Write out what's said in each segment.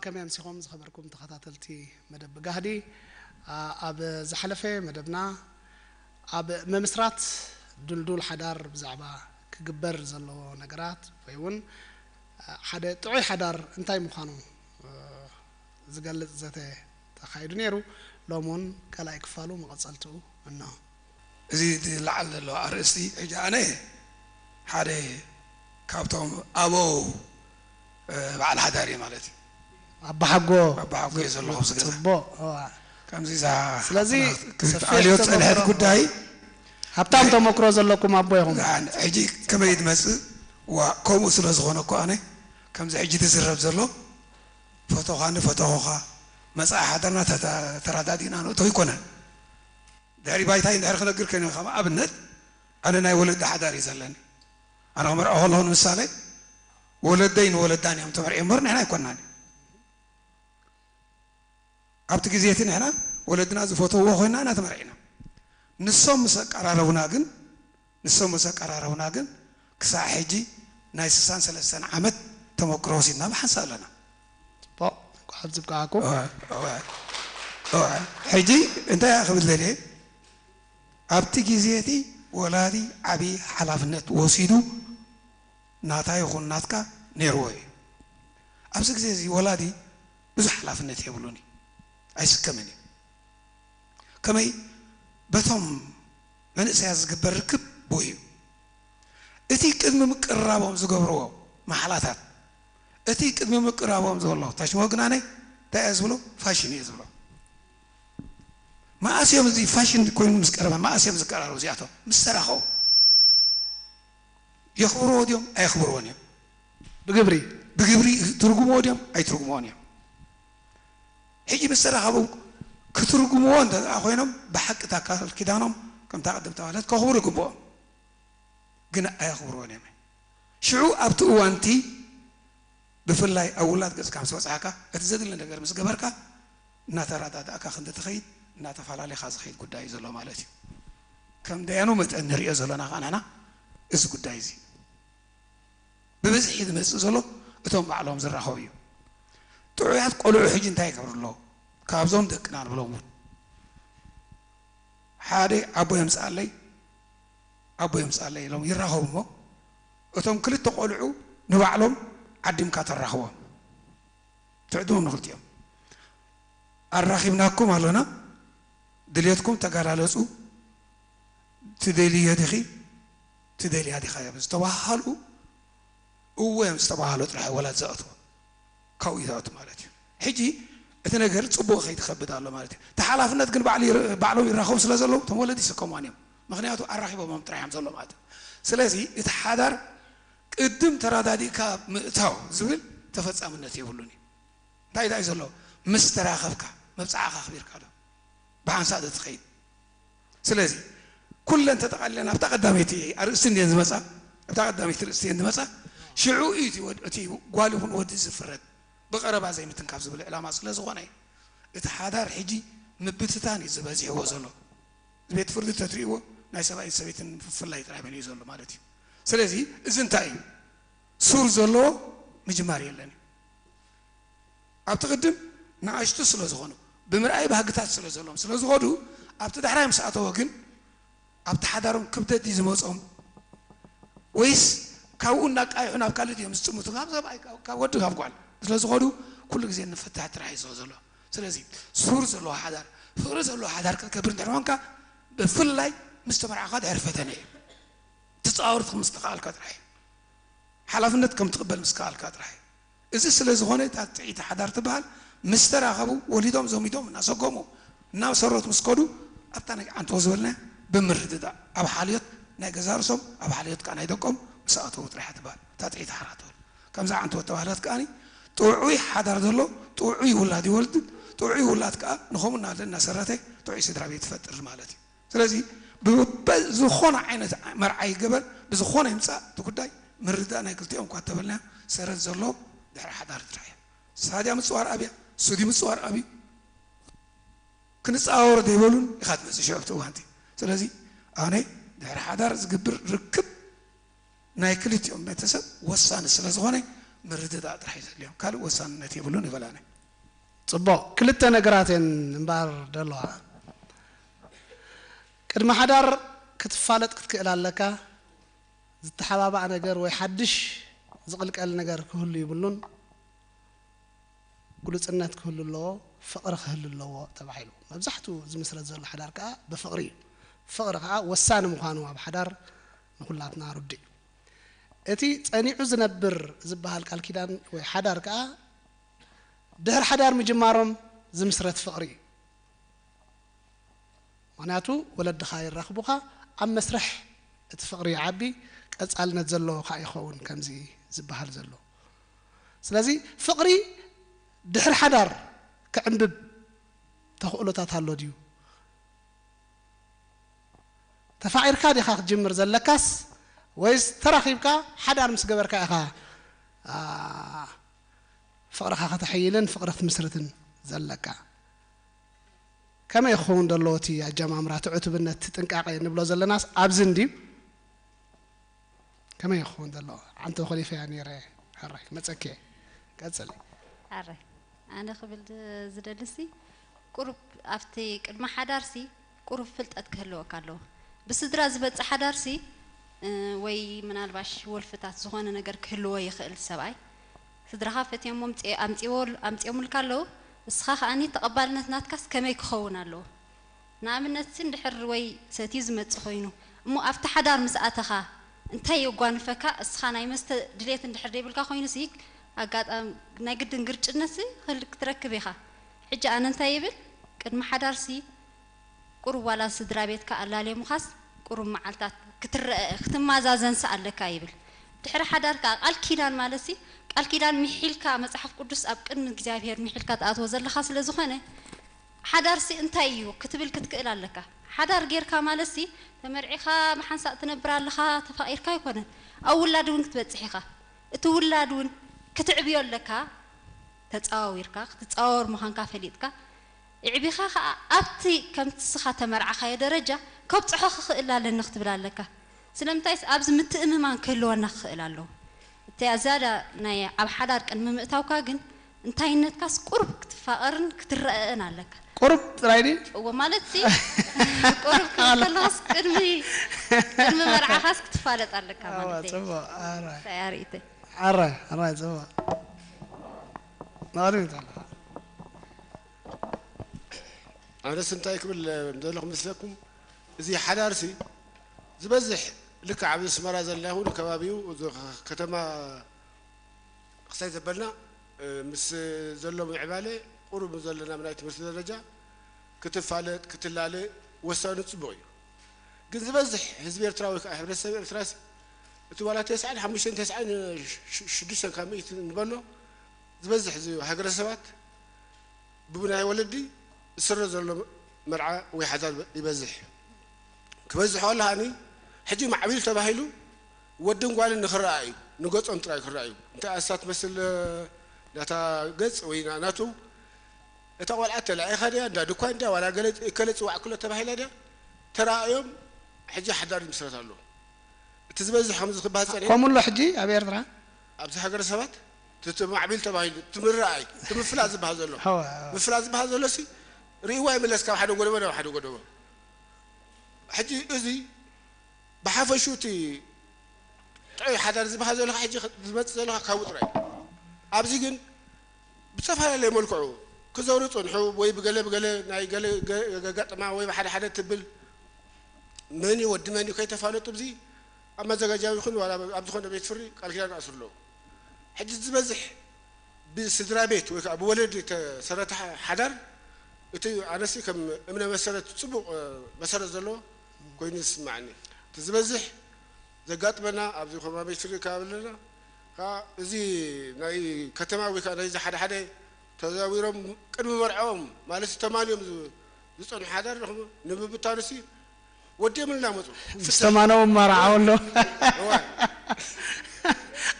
ከመይ ኣምሲኹም ዝኸበርኩም ተኸታተልቲ መደብ ብጋህዲ? ኣ-፣ ኣብ ዝሓለፈ መደብና ኣብ ምምስራት ድልዱል ሓዳር ብዛዕባ ክግበር ዘለዎ ነገራት ወይ እውን ሓደ ጥዑይ ሓዳር እንታይ ምዃኑ ዝገልጽ ዘተ ተኻይዱ ነይሩ። ሎሚ እውን ካልኣይ ክፋሉ መቐጸልትኡ እንሆ። እዚ ላዕሊ ዘሎ ኣርእስቲ ሕጂ ኣነ ሓደ ካብቶም ኣበው፣ እ፣ በዓል ሓዳር እየ ማለት እዩ። ኣባሓጎ ኣባሓጎ እየ ዘለኹ ኣብዚ ገዛ። ጽቡቕ። እዋ። ከምዚ እዛ ስለዚ ሓፍትና ሰፊሕ ክትኣልዮ ዝጸንሐት ተመክሮ ጉዳይ ሃብታም ተመክሮ ዘለኩም ኣቦ ኢኹም። ሕጂ ከመይ ትመጽእ? ዋ፣ ከምኡ ስለ ዝኾነ እኮ ኣነ ከምዚ ሕጂ ትዝረብ ዘሎ ፈተዃኒ ፈተኹኻ መጻኢ ሓዳርና ተታ-፣ ተረዳዲእና ንእቶ ኣይኮነን። ድሕሪ ባይታይ እንድሕር ክነግር ከይነ ከም ኣብነት ኣነ ናይ ወለዲ ሓዳር እዩ ዘለኒ። ኣነ ክመርዖ ከለኹ ንምሳሌ ወለደይ ንወለዳን እዮም ተመርዒ እምበር ንሕና ኣይኮናን። ኣብቲ ግዜ እቲ ንሕና ወለድና ዝፈተውዎ ኮይና ኢና ተመርዒና። ንሶም ምስ ኣቀራረቡና ግን፣ ንሶም ምስ ኣቀራረቡና ግን ክሳዕ ሕጂ ናይ ስሳን ሰለስተን ዓመት ተመክሮ ወሲድና ብሓንሳእ ኣለና። ጽቡቕ፣ እንኳዕ ኣብዚ ብቃዓኩም። እወ፣ እወ፣ እወ። ሕጂ እንታይ እያ ክብል ደልየ? ኣብቲ ግዜ እቲ ወላዲ ዓቢ ሓላፍነት ወሲዱ ናታ ይኹን ናትካ ነይርዎ እዩ። ኣብዚ ግዜ እዚ ወላዲ ብዙሕ ሓላፍነት የብሉን እዩ፣ ኣይስከምን እዩ። ከመይ በቶም መንእሰያት ዝግበር ርክብ ብኡ እዩ። እቲ ቅድሚ ምቅርራቦም ዝገብርዎ ማሕላታት፣ እቲ ቅድሚ ምቅርራቦም ዘሎ ታሽሞ ግናነይ እንታይ እየ ዝብሎ? ፋሽን እየ ዝብሎ። መኣስ እዮም እዚ ፋሽን ኮይኑ ምስ ቀረበ፣ መኣስ እዮም ዝቀራረቡ እዚኣቶም? ምስ ተራኸቡ። የኽብርዎ ድዮም? ኣየኽብርዎን እዮም። ብግብሪ? ብግብሪ ትርጉምዎ ድዮም? ኣይትርጉምዎን እዮም። ሕጂ ምስ ተራኸቡ ክትርጉምዎ እንተ ደኣ ኮይኖም፣ ብሓቂ እታ ቃል ኪዳኖም፣ ከምታ ቅድም ተባህለት፣ ከኽብሩ ይግብኦም። ግን ኣየኽብርዎን እዮም። ሽዑ ኣብቲ እዋንቲ፣ ብፍላይ ኣብ ውላድ ገጽካ ምስ በጻሕካ፣ እቲ ዘድሊ ነገር ምስ ገበርካ፣ እናተረዳዳእካ ክንዲ ትኸይድ፣ እናተፈላለኻ ዝኸይድ ጉዳይ እዩ ዘሎ ማለት እዩ። ከም ደያኑ መጠን ንሪኦ ዘለና ከኣ ንሕና እዚ ጉዳይ እዚ ብብዝሒ ዝመጽእ ዘሎ እቶም ባዕሎም ዝራኸቡ እዩ። ጥዑያት ቆልዑ ሕጂ እንታይ ይገብሩ ኣለዉ? ካብዞም ደቅና ንብሎም እውን ሓደ ኣቦ የምጽኣለይ፣ ኣቦ የምጽኣለይ ኢሎም ይራኸቡ እሞ፣ እቶም ክልተ ቆልዑ ንባዕሎም ዓዲምካ ተራኽቦም። ትዕድሞም ንክልቲኦም። ኣራኺብናኩም ኣሎና፣ ድልየትኩም ተጋላለጹ፣ ትደልዮ ዲኺ፣ ትደልያ ዲኻ እዮም ዝተባሃሉ፣ እወ እዮም ዝተባሃሉ ጥራሕ ወላድ ዘእትዎ። ካብኡ ይተኣቱ ማለት እዩ። ሕጂ እቲ ነገር ጽቡቕ ከይድ ይኸብድ ኣሎ ማለት እዩ። እቲ ሓላፍነት ግን ባዕሉ ይር-፣ ባዕሎም ይራኸቡ ስለ ዘለዉ፣ እቶም ወለዲ ይስከምዋን እዮም። ምኽንያቱ ኣራኺቦሞም ጥራሕ እዮም ዘሎ ማለት እዩ። ስለዚ እቲ ሓዳር ቅድም ተረዳዲእካ ምእታው ዝብል ተፈጻምነት የብሉን እዩ። እንታይ እንታይ ዘሎ? ምስ ተራኸብካ፣ መብጽዓኻ ኣኽቢርካ ዶ? ብሓንሳእ ዶ ትኸይድ? ስለዚ ኩለን ተጠቓሊለን ኣብታ ቀዳመይቲ ኣርእስቲ እንድየን ዝመጻ፣ ኣብታ ቀዳመይቲ ርእስቲ እየን ዝመጻ። ሽዑ እዩ እቲ ወድ-፣ እቲ ጓል ይኹን ወዲ ዝፍረድ፣ ብቐረባ ዘይምትንካፍ ዝብል ዕላማ ስለ ዝኾነ እዩ። እቲ ሓዳር ሕጂ ምብትታን እዩ ዝበዚሕዎ ዘሎ። ቤት ፍርዲ ተትርእይዎ ናይ ሰብኣይን ሰበይትን ምፍልላይ ጥራይ በሊኡ ዘሎ ማለት እዩ። ስለዚ እዚ እንታይ እዩ? ሱር ዘለዎ ምጅማር የለን እዩ። ኣብቲ ቅድም ንኣሽቱ ስለ ዝኾኑ፣ ብምርኣይ ባህግታት ስለ ዘለዎም ስለ ዝኸዱ፣ ኣብቲ ዳሕራይ ምስ ኣተወ ግን ኣብቲ ሓዳሮም ክብደት ድዩ ዝመጾም? ወይስ ካብኡ እናቃይሑ ናብ ካልእ ድዮም ዝጥምቱ? ካብ ሰብኣይ፣ ካብ፣ ካብ ወዲ፣ ካብ ጓል ስለ ዝኸዱ ኩሉ ግዜ ንፍታሕ ጥራሕ እዩ ዝኸ ዘሎ። ስለዚ ሱር ዘለዎ ሓዳር፣ ፍቕሪ ዘለዎ ሓዳር ክትገብር እንድሕር ኮንካ፣ ብፍላይ ምስ ተመርዓኻ ድሕሪ ፈተነ እዩ። ትጻወር ምስ ተኻኣልካ ጥራሕ እዩ። ሓላፍነት ከም ትቕበል ምስ ከኣልካ ጥራሕ እዩ። እዚ ስለ ዝኾነ እታ ጥዕይቲ ሓዳር ትበሃል ምስ ተራኸቡ፣ ወሊዶም ዘሚዶም እናሰጎሙ እናሰረቱ ምስ ከዱ፣ ኣብታ ናይ ዓንቶ ዝበልና ብምርድዳእ ኣብ ሓልዮት ናይ ገዛ ርእሶም፣ ኣብ ሓልዮት ከኣ ናይ ደቆም ምስ ኣተዉ ጥራሕ እያ ትበሃል እታ ጥዕይቲ ሓዳር ትበሃል። ከምዛ ዓንቶ ተባህለት ከኣኒ ጥዑይ ሓዳር ዘሎ ጥዑይ ውላድ ይወልድ፣ ጥዑይ ውላድ ከኣ ንኸምኡ እናለ እናሰረተ ጥዑይ ስድራ ቤት ይፈጥር ማለት እዩ። ስለዚ ብበ-፣ ዝኾነ ዓይነት መርዓ ይገበር፣ ብዝኾነ ይምጻእ እቲ ጉዳይ ምርዳእ ናይ ክልቲኦም እኳ ተበልና ሰረት ዘሎ ድሕሪ ሓዳር ጥራሕ እዩ። ሳድያ ምጽዋር ኣብያ፣ ሱዲ ምጽዋር ኣብዩ፣ ክንጻወር ዘይበሉን ኢኻ ትመጽእ ሽዑ ኣብቲ እዋንቲ። ስለዚ ኣነ ድሕሪ ሓዳር ዝግብር ርክብ ናይ ክልቲኦም ቤተሰብ ወሳኒ ስለ ዝኾነ ምርድዳእ ጥራሕ እዩ ዘድልዮም፣ ካልእ ወሳንነት የብሉን ይበላኒ። ጽቡቕ፣ ክልተ ነገራት እየን እምበኣር ደለዋ። ቅድሚ ሓዳር ክትፋለጥ ክትክእል ኣለካ። ዝተሓባባእ ነገር ወይ ሓድሽ ዝቕልቀል ነገር ክህሉ ይብሉን። ግሉጽነት ክህሉ ኣለዎ፣ ፍቕሪ ክህሉ ኣለዎ ተባሂሉ። መብዛሕትኡ ዝምስረት ዘሎ ሓዳር ከኣ ብፍቕሪ እዩ። ፍቕሪ ከኣ ወሳኒ ምዃኑ ኣብ ሓዳር ንኹላትና ርዱእ እዩ። እቲ ጸኒዑ ዝነብር ዝበሃል ቃል ኪዳን ወይ ሓዳር ከኣ ድሕሪ ሓዳር ምጅማሮም ዝምስረት ፍቕሪ እዩ። ምኽንያቱ ወለድኻ ይራኽቡኻ፣ ኣብ መስርሕ እቲ ፍቕሪ ይዓቢ፣ ቀጻልነት ዘለዎ ከኣ ይኸውን ከምዚ ዝበሃል ዘሎ። ስለዚ ፍቕሪ ድሕሪ ሓዳር ክዕንብብ ተኽእሎታት ኣሎ ድዩ? ተፋቒርካ ዲኻ ክትጅምር ዘለካስ ወይስ ተራኺብካ ሓዳር ምስ ገበርካ ኢኻ፣ ኣ፣ ፍቕርኻ ከተሐይልን ፍቕሪ ክትምስርትን ዘለካ? ከመይ ክኸውን ዘለዎ እቲ ኣጀማምራ፣ እቲ ዕቱብነት፣ እቲ ጥንቃቐ ንብሎ ዘለናስ ኣብዚ እንድዩ? ከመይ ክኸውን ዘለዎ? ዓንተ ኮሊፈያ ነይረ። ሕራይ፣ መጸኪ። ቀጽሊ። ሕራይ። ኣነ ክብል ዝ-፣ ዝደልሲ፣ ቁሩብ ኣብቲ ቅድሚ ሓዳርሲ፣ ቁሩብ ፍልጠት ክህልወካ ኣለዎ። ብስድራ ዝመጽእ ሓዳርሲ፣ እ፣ ወይ ምናልባሽ ወልፍታት ዝኾነ ነገር ክህልዎ ይኽእል ሰብኣይ። ስድራኻ ፈትዮሞ ኣምጽ-፣ ኣምጽዎ-፣ ኣምጽዮምልካ ኣለዉ። እስኻ ከኣኒ ተቐባልነት ናትካስ ከመይ ክኸውን ኣለዎ? ንኣብነት ሲ እንድሕር ወይ ሰትዩ ዝመጽእ ኮይኑ፣ እሞ ኣብቲ ሓዳር ምስ ኣተኻ እንታይ የጓንፈካ? እስኻ ናይ መስተ ድሌት እንድሕር ዘይብልካ ኮይኑ ሲ ኣጋጣሚ ናይ ግድን ግርጭነት ሲ ክህል-፣ ክትረክብ ኢኻ። ሕጂ ኣነ እንታይ ይብል? ቅድሚ ሓዳር ሲ ቁሩብ ዋላ ስድራ ቤትካ ኣላልየሙኻስ ቁሩብ መዓልታት ክትረአ፣ ክትመዛዘንሲ ኣለካ ይብል። ድሕሪ ሓዳር ከኣ ቃል ኪዳን ማለት ሲ፣ ቃል ኪዳን ምሒልካ መጽሓፍ ቅዱስ ኣብ ቅድሚ እግዚኣብሔር ምሒልካ ትኣትዎ ዘለኻ ስለ ዝኾነ፣ ሓዳርሲ እንታይ እዩ ክትብል ክትክእል ኣለካ። ሓዳር ጌርካ ማለትሲ ተመርዒኻ ብሓንሳእ ትነብር ኣለኻ፣ ተፋቒርካ ኣይኮነን። ኣብ ውላድ እውን ክትበጽሕ ኢኻ። እቲ ውላድ እውን ክትዕብዮ ኣለካ፣ ተጻዋዊርካ፣ ክትጻወር ምዃንካ ፈሊጥካ፣ ኣዕቢኻ ኸኣ ኣብቲ ከምቲ ንስኻ ተመርዓኻዮ ደረጃ ከብጽሖ ክኽእል ኣለኒ ክትብል ኣለካ። ስለምንታይስ ኣብዚ ምትእምማን ክህልወና ክኽእል ኣለዎ። እቲ ዝያዳ ናይ ኣብ ሓዳር ቅድሚ ምእታውካ ግን እንታይነትካስ ቁሩብ ክትፋቐርን ክትረኣእን ኣለካ። ቁሩብ ጥራይ ድዩ? እወ፣ ማለት ሲ ቁሩብ ክብል ከለኻስ ቅድሚ፣ ቅድሚ መርዓኻስ ክትፋለጥ ኣለካ እወ፣ ማለት እዩ። ጽቡቕ። ኣረ። እንታይ ኣርእተይ? ኣረ፣ ኣረ፣ ጽቡቕ። ንቕድሚት ኣለኻ። ኣነስ እንታይ ክብል ዘለኹ ምስለኩም፣ እዚ ሓዳርሲ ዝበዝሕ ልክዕ ኣብዚ ኣስመራ ዘለና ይኹን ከባቢኡ፣ እዚ ከተማ ክሳይ ዘበልና፣ እ፣ ምስ ዘሎ ምዕባለ ቁሩብ ምስ ዘለና ናይ ትምህርቲ ደረጃ ክትፋለጥ፣ ክትላለ ወሳኑ ጽቡቕ እዩ። ግን ዝበዝሕ ህዝቢ ኤርትራ ወይ ከዓ ሕብረተሰብ ኤርትራሲ፣ እቲ ዋላ ተስዓን ሓሙሽተን፣ ተስዓን ሽዱሽተን ካብ ሚእቲ ንበሎ፣ ዝበዝሕ እዚ ሃገረሰባት ብናይ ወለዲ ዝስረ ዘሎ መርዓ ወይ ሓዳር ይበዝሕ። ክበዝሕ ከሎ ከኣኒ ሕጂ ማዕቢል ተባሂሉ ወድን ጓልን ንክረኣ እዩ፣ ንገጾም ጥራይ ክረኣ እዩ። እንታይ ኣሳ ትመስል፣ ናታ ገጽ ወይ ና-፣ ናቱ፣ እታ ቆልዓ ተላኢኻ ድያ፣ እንዳ ድኳን ድያ፣ ዋላ ገለ እከለ ጽዋዕ ክሎ ተባሂላ ድያ፣ ተራእዮም ሕጂ ሓዳር ይምስረት ኣሎ። እቲ ዝበዝሕ ከምዚ ክበሃል ጸኒሑ። ከምኡ ኣሎ ሕጂ ኣብ ኤርትራ? ኣብዚ ሃገረ ሰባት እቲ ማዕቢል ተባሂሉ፣ እቲ ምርኣይ፣ እቲ ምፍላጥ ዝበሃል ዘሎ። እወ፣ እወ። ምፍላጥ ዝበሃል ዘሎ ሲ፣ ርእይዋ ይምለስ ካብ ሓደ ጎደቦ ናብ ሓደ ጎደቦ። ሕጂ እዚ ብሓፈሹ እቲ ጥዑይ ሓዳር ዝበሃል ዘሎ ሕጂ ዝመጽእ ዘሎ ካብኡ ጥራይ። ኣብዚ ግን ብዝተፈላለየ መልክዑ ክዘውሩ ይጸንሑ፣ ወይ ብገለ ብገለ ናይ ገለ ገ-፣ ገጋጥማ ወይ ብሓደ ሓደ ትብል መን እዩ ወዲ መን እዩ ከይተፋለጡ፣ ኣብዚ ኣብ መዘጋጃ ይኹን ዋላ ኣብ ዝኾነ ቤት ፍርዲ ቃል ኪዳን ይኣስሩ ኣለዉ። ሕጂ ዝበዝሕ ብስድራ ቤት ወይ ከዓ ብወለዲ ዝተሰረተ ሓ-፣ ሓዳር፣ እቲ ኣነሲ ከም እምነ መሰረት ጽቡቕ፣ እ፣ መሰረት ዘለዎ ኮይኑ ይስማዓኒ። እቲ ዝበዝሕ ዘጋጥመና ኣብዚ ኮማ ቤት ፍርዲ ከባቢ ኣለና፣ ከዓ እዚ ናይ ከተማ ወይ ከዓ ናይዚ ሓደ ሓደ ተዛዊሮም ቅድሚ መርዕኦም ማለት ተማልዮም ዝ-፣ ዝጸንሑ ሓዳር ንብብታንሲ ወዲኦም እናመጹ ምስ ተማነው መርዓው ኣሎ። እወ።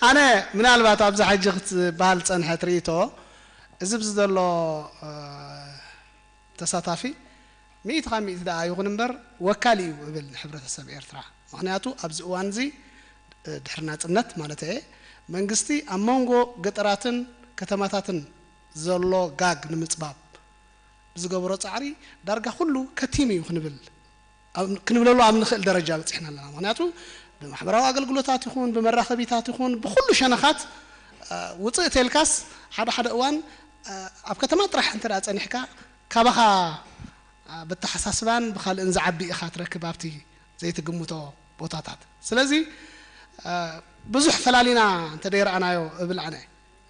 ኣነ ምናልባት ኣብዛ ሕጂ ክትበሃል ጸንሐት ርእይቶ፣ እዚ ኣብዚ ዘሎ፣ እ፣ ተሳታፊ ሚእቲ ካብ ሚእቲ ደኣ ይኹን እምበር ወካሊ እዩ እብል ንሕብረተሰብ ኤርትራ። ምኽንያቱ ኣብዚ እዋን እዚ፣ እ፣ ድሕሪ ናጽነት ማለት እየ፣ መንግስቲ ኣብ መንጎ ገጠራትን ከተማታትን ዘሎ ጋግ ንምጽባብ ብዝገበሮ ጻዕሪ ዳርጋ ኩሉ ከቲሙ እዩ ክንብል፣ ኣብ፣ ክንብለሉ ኣብ ንኽእል ደረጃ በጺሕና ኣለና። ምኽንያቱ ብማሕበራዊ ኣገልግሎታት ይኹን ብመራኸቢታት ይኹን ብኹሉ ሸነኻት፣ እ፣ ውጽእ ተልካስ ሓደ ሓደ እዋን፣ እ፣ ኣብ ከተማ ጥራሕ እንተ ደኣ ጸኒሕካ ካባኻ፣ እ፣ በተሓሳስባን ብኻልእን ዝዓቢ ኢኻ ትረክብ ኣብቲ ዘይትግምቶ ቦታታት። ስለዚ፣ እ፣ ብዙሕ ፈላሊና እንተ ደይረኣናዮ እብል ኣነ።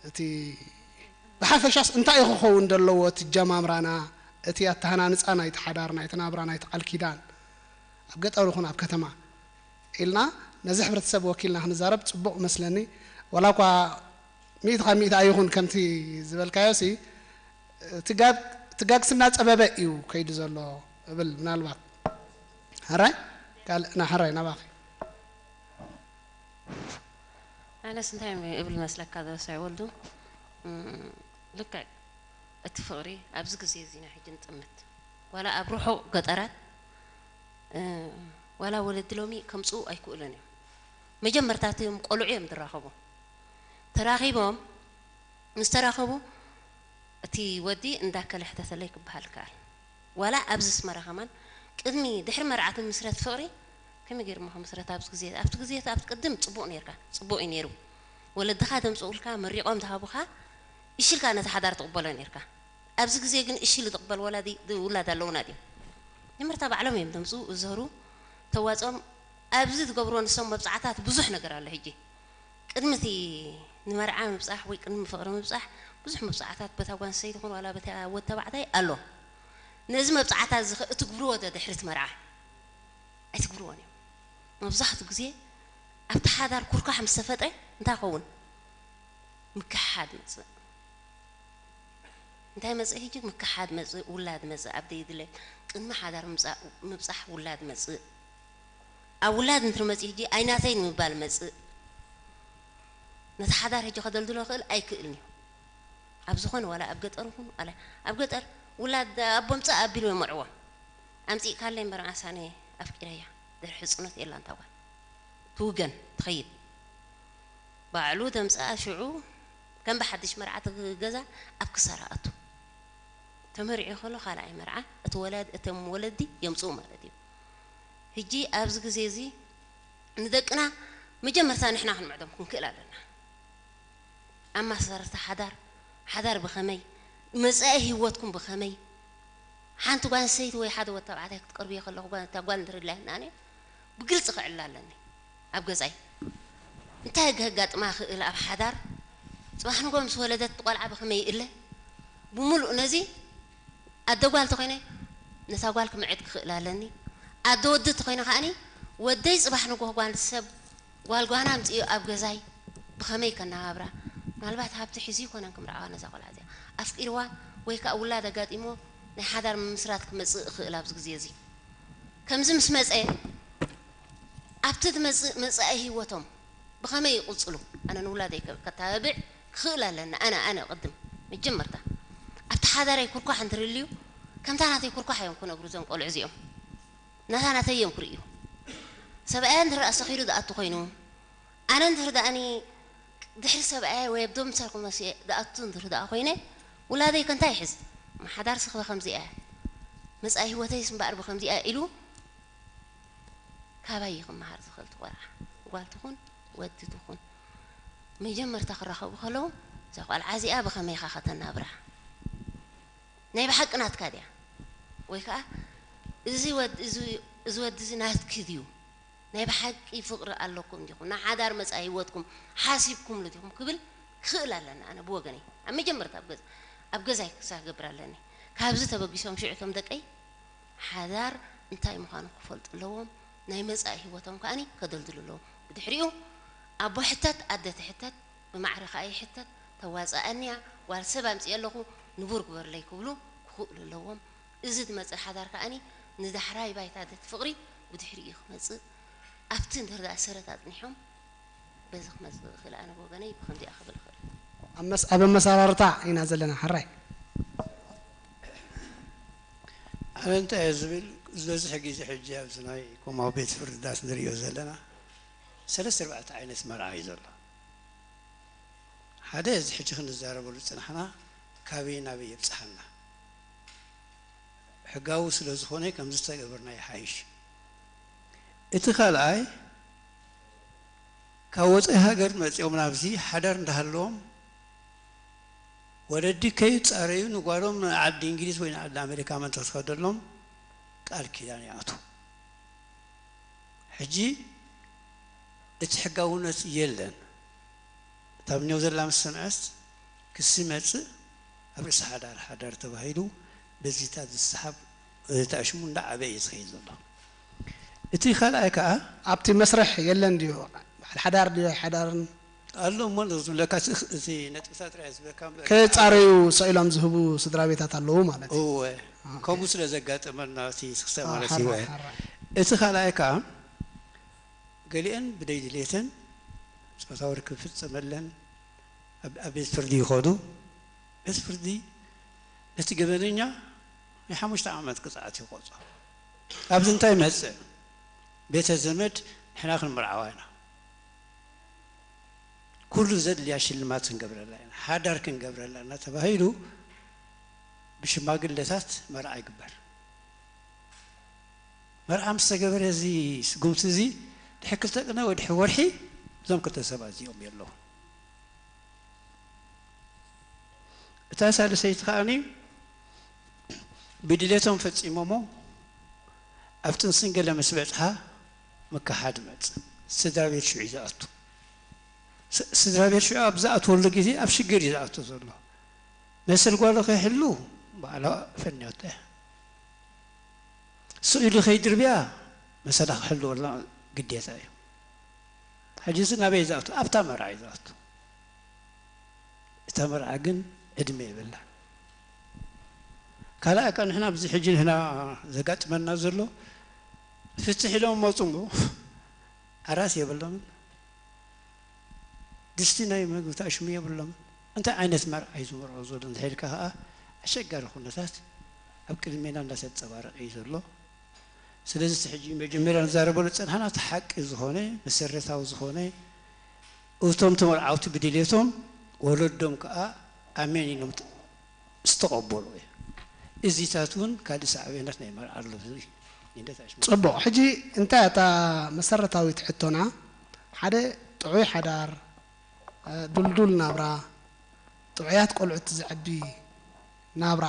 እቲ ብሓፈሻስ እንታይ እዩ ክኸውን ዘለዎ እቲ ጀማምራና፣ እቲ ኣተሃናንጻ ናይቲ ሓዳር፣ ናይቲ ናብራ፣ ናይቲ ቃል ኪዳን ኣብ ገጠር ይኹን ኣብ ከተማ ኢልና ነዚ ሕብረተሰብ ወኪልና ክንዛረብ ጽቡቕ መስለኒ። ዋላ እኳ ሚእቲ ካብ ሚእቲ ኣይኹን ከምቲ ዝበልካዮ ሲ፣ እቲ ጋግ፣ እቲ ጋግስ እናጸበበ እዩ ከይዱ ዘሎ እብል ምናልባት። ሕራይ? ካልእ ና ሕራይ ናባኺ። ኣነስ እንታይ እብል መስለካ ዘበሳይ ወልዱ? እም፣ ልክዕ እቲ ፍቕሪ ኣብዚ ግዜ እዚ ኢና ሕጂ ንጥምት። ዋላ ኣብ ርሑቕ ገጠራት፣ እ፣ ዋላ ወለዲ ሎሚ ከምጽኡ ኣይክእሉን እዮም። መጀመርታ እቶም ቆልዑ እዮም ዝራኸቡ። ተራኺቦም ምስ ተራኸቡ እቲ ወዲ እንዳ ከለ ሕተተለይ ክበሃል ይከኣል። ዋላ ኣብዚ ኣስመራ ከማን ቅድሚ ድሕሪ መርዓ ትምስረት ፍቕሪ ከመይ ገይሩ እሞ ክምስረት ኣብዚ ግዜ፣ ኣብቲ ግዜ ኣብቲ ቅድም ጽቡቕ ነይርካ፣ ጽቡቕ እዩ ነይሩ። ወለድኻ ዘምጽኡልካ መሪቖም ዝሃቡኻ እሺ ኢልካ ነቲ ሓዳር ትቕበሎ ነይርካ። ኣብዚ ግዜ ግን እሺ ኢሉ ዝቕበል ወላዲ ውላድ ኣለውና ድዩ? መጀመርታ ባዕሎም እዮም ዘምጽኡ፣ ዝዘሩ፣ ተዋጾም ኣብዚ ዝገብርዎ ንሶም መብጻዕታት ብዙሕ ነገር ኣሎ። ሕጂ ቅድሚ እቲ ንመርዓ ምብጻሕ ወይ ቅድሚ ፍቕሪ ምብጻሕ ብዙሕ መብጻዕታት በታ ጓል ኣንስተይቲ ይኹን ዋላ በታ ወዲ ተባዕታይ ኣሎ። ነዚ መብጻዕታት እዚ ኸ እትግብርዎ ዶ ድሕሪ እቲ መርዓ? ኣይትግብርዎን እዮም። መብዛሕትኡ ግዜ ኣብቲ ሓዳር ኩርኳሕ ምስ ተፈጥረ እንታይ ይኸውን? ምክሕሓድ መጽእ። እንታይ መጽእ ሕጂ? ምክሕሓድ መጽእ፣ ውላድ መጽእ፣ ኣብ ደይድለ ቅድሚ ሓዳር ምብጻ-፣ ምብጻሕ ውላድ መጽእ። ኣብ ውላድ እንትር መጽእ ሕጂ ኣይናተይ ንምባል መጽእ። ነቲ ሓዳር ሕጂ ከደልድሎ ክእል ኣይክእልን እዩ። ኣብ ዝኾነ ዋላ ኣብ ገጠር ይኹን ዋላ ኣብ ገጠር ውላድ ኣቦ ምጻእ ኣቢሉ የመርዕዎ። ኣምጺእካለይ እምበር ኣሳነ ኣፍቂረያ ድሕሪ ሕጽኖት የላ እንታ ጓል ትውገን ትኸይድ። ባዕሉ ተምጽኣ ሽዑ ከም ብሓድሽ መርዓ እቲ ገዛ ኣብ ክሳራ ኣቱ። ተመሪዑ ከሎ ካልኣይ መርዓ እቲ ወላድ፣ እቶም ወለዲ የምጽኡ ማለት እዩ። ሕጂ ኣብዚ ግዜ እዚ ንደቅና መጀመርታ ንሕና ክንምዕዶም ክንክእል ኣለና። ኣማሳሰርታ ሓዳር፣ ሓዳር ብኸመይ፣ መጻኢ ህይወትኩም ብኸመይ፣ ሓንቲ ጓል ኣንስተይቲ ወይ ሓደ ወዲ ተባዕታይ ክትቀርብዮ ከለኹ ጓል፣ እታ ጓል እንድርድላትና ኣነ ብግልጺ ክዕላ ኣለኒ ኣብ ገዛይ። እንታይ ከጋጥማ ክእል ኣብ ሓዳር፣ ጽባሕ ንጎ ምስ ወለደት ቆልዓ ብኸመይ ይእለ፣ ብምሉእ ነዚ ኣደ ጓል ተኾይነ ነታ ጓል ክምዕድ ክኽእል ኣለኒ። ኣደ ወዲ ተኾይነ ከኣኒ ወደይ ጽባሕ ንጎ ጓል ሰብ ጓል ጓና ኣምጺኡ ኣብ ገዛይ ብኸመይ ከነባብራ፣ ምናልባት ሃብቲ ሒዙ ይኮነን ክምርዓዋ ነዛ ቆልዓ እዚኣ ኣፍቂርዋ ወይ ከኣ ውላድ ኣጋጢሞ ናይ ሓዳር ምምስራት ክመጽእ ይኽእል ኣብዚ ግዜ እዚ። ከምዚ ምስ መጸ ኣብቲ ዝመጽእ መጻኢ ህይወቶም ብኸመይ ይቕጽሉ? ኣነ ንውላደይ ከ-፣ ከተባብዕ ክኽእል ኣለኒ። ኣነ፣ ኣነ ቅድም መጀመርታ ኣብቲ ሓዳረይ ኩርኳሕ እንትርልዩ ከምታ ናተይ ኩርኳሕ እዮም ክነግሩ እዞም ቆልዑ እዚኦም። ናታ ናተይ እዮም ክርእዩ። ሰብኣያ እንድሕር ኣሰኺሩ ዝኣቱ ኮይኑ፣ ኣነ እንድሕር ደኣኒ ድሕሪ ሰብኣያ ወይ ኣብ ዶም ምሳልኩም መሲኤ ዝኣቱ እንድሕር ደኣ ኮይነ፣ ውላደይ ከ እንታይ ይሕዝ? ሓዳር ስኽበ ከምዚኣ እያ። መጻኢ ህይወተይስ እምበኣር ብኸምዚኣ ኢሉ ካባይ እዩ ክመሃር ዝኽእል። እቲ ቆልዓ ጓል ትኹን ወዲ ትኹን መጀመርታ ክራኸቡ ከለዉ እዛ ቆልዓ እዚኣ ብኸመይ ኢኻ ከተናብራ? ናይ ብሓቂ ናትካ ድያ? ወይ ከኣ እዚ ወዲ፣ እዚ፣ እዚ ወዲ እዚ ናትኪ ድዩ? ናይ ብሓቂ ፍቕሪ ኣለኩም ዲኹም? ንሓዳር መጻኢ ህይወትኩም ሓሲብኩምሉ ዲኹም ክብል ክኽእል ኣለኒ ኣነ ብወገነይ። ኣብ መጀመርታ ኣብ ገዛ፣ ኣብ ገዛይ ክሳብ ክገብር ኣለኒ። ካብዚ ተበጊሶም ሽዑ እቶም ደቀይ ሓዳር እንታይ ምዃኑ ክፈልጡ ኣለዎም። ናይ መጻኢ ህይወቶም ከኣኒ ከደልድሉ ኣለዎም። ብድሕሪኡ ኣቦ ሕተት፣ ኣደ ትሕተት፣ ብማዕረ ከኣ ይሕተት፣ ተዋጽኣኒ እያ፣ ጓል ሰብ ኣምጺኤ ኣለኹ፣ ንቡር ግበርለይ ክብሉ ክኽእሉ ኣለዎም። እዚ ዝመጽእ ሓዳር ከኣኒ ንዳሕራይ ባይታ ደቲ ፍቕሪ ብድሕሪኡ ክመጽእ፣ ኣብቲ እንድሕር ደኣ ሰረት ኣጽኒሖም በዚ ክመጽእ ይኽእል። ኣነ ብወገነይ ብኸምዚኣ ክብል እኽእል። ኣብ መስ-፣ ኣብ ኣመሰራርታ ኢና ዘለና። ሕራይ። ኣነ እንታይ እየ ዝብል፣ ዝበዝሕ ግዜ ሕጂ ኣብዚ ናይ ኮማዊ ቤት ፍርድታት ንሪኦ ዘለና ሰለስተ ኣርባዕተ ዓይነት መርዓ እዩ ዘሎ። ሓደ፣ እዚ ሕጂ ክንዛረበሉ ዝጸናሕና ካበይ ናበይ የብጽሓና? ሕጋዊ ስለ ዝኾነ ከምዚ ዝተገበርና ይሓይሽ። እቲ ካልኣይ፣ ካብ ወጻኢ ሃገር መጺኦም ናብዚ ሓዳር እንዳሃለዎም ወለዲ ከይጻረዩ ንጓሎም ንዓዲ እንግሊዝ ወይ ንዓዲ ኣሜሪካ መን ተትኸደሎም ቃል ኪዳን ይኣትዉ። ሕጂ እቲ ሕጋውነት የለን። እታ ኒው ዘላ ምስ ሰምዐስ ክሲ መጽእ ኣብ ርእሲ ሓዳር ሓዳር ተባሂሉ በዚታት ዝሰሓብ ታሽሙ እንዳዓበየ እዩ ዝኸይድ ዘሎ። እቲ ካልኣይ ከዓ ኣብቲ መስርሕ የለን ድዩ? በዓል ሓዳር ድዩ ኣይሓዳርን? ኣሎ እሞ ዝብለካ እቲ ነጥብታት ጥራይ ዝብለካ እምበር ክጻረዩ ሰኢሎም ዝህቡ ስድራ ቤታት ኣለዉ ማለት እዩ። እወ፣ ከምኡ ስለ ዘጋጠመና እቲ ስክስተ ማለት እዩ። እወ። እቲ ካልኣይ ከዓ ገሊአን ብደይ ድሌተን ጾታዊ ርክብ ፍጸመለን ኣብ ቤት ፍርዲ ይኸዱ። ቤት ፍርዲ ነቲ ገበነኛ ናይ ሓሙሽተ ዓመት ቅፅዓት ይቆጾ። ኣብዚ እንታይ መፅእ? ቤተ ዘመድ ንሕና ክንምርዓዋ ኢና፣ ኩሉ ዘድልያ ሽልማት ክንገብረላ ኢና፣ ሓዳር ክንገብረላ እናተባሂሉ ብሽማግለታት መርዓ ይግበር። መርዓ ምስ ተገበረ እዚ ስጉምቲ እዚ ድሕሪ ክልተ ቅነ ወይ ድሕሪ ወርሒ እዞም ክልተ ሰባት እዚኦም የለዉ። እታ ሳልሰይቲ ከዓኒ ብድሌቶም ፈጺሞሞ ኣብ ጥንስን ገለ ምስ በጽሓ ምክሓድ መጽእ። ስድራ ቤት ሽዑ እዩ ዝኣቱ። ስድራ ቤት ሽዑ ኣብ ዝኣትወሉ ግዜ ኣብ ሽግር እዩ ዝኣቱ ዘሎ። መሰል ጓሉ ከይሕሉ ባዕላ ፈንዮቶ እያ። ስኢሉ ከይድርብያ መሰላ ክሕልወላ ግዴታ እዩ። ሕጂ እዚ ናበይ ዝኣቱ? ኣብታ መርዓ እዩ ዝኣቱ። እታ መርዓ ግን ዕድመ የብላን። ካልኣይ ከ ንሕና ኣብዚ ሕጂ ንሕና ዘጋጥመና ዘሎ ፍትሕ ኢሎም መፁ እሞ ዓራት የብሎምን። ድስቲ ናይ መግቢ ታሽሙ የብሎምን። እንታይ ዓይነት መርዓ እዩ ዝመርዖ ዘሎ እንተሒልካ ከዓ ኣሸጋሪ ኩነታት ኣብ ቅድሜና እንዳተንፀባረቀ እዩ ዘሎ። ስለዚ እቲ ሕጂ መጀመርያ ንዛረበሉ ዝፀናሕና እቲ ሓቂ ዝኾነ መሰረታዊ ዝኾነ እቶም ተመርዓውቲ ብድሌቶም ወለዶም ከዓ ኣሜን ኢሎም ዝተቐበሉ እዩ። እዚታት እውን ካልእ ሳዕቤናት ናይ መርዓ ኣሎ። ጽቡቕ። ሕጂ እንታይ እታ መሰረታዊት ሕቶና፣ ሓደ ጥዑይ ሓዳር፣ እ፣ ድልዱል ናብራ፣ ጥዑያት ቆልዑት ዘዕቢ ናብራ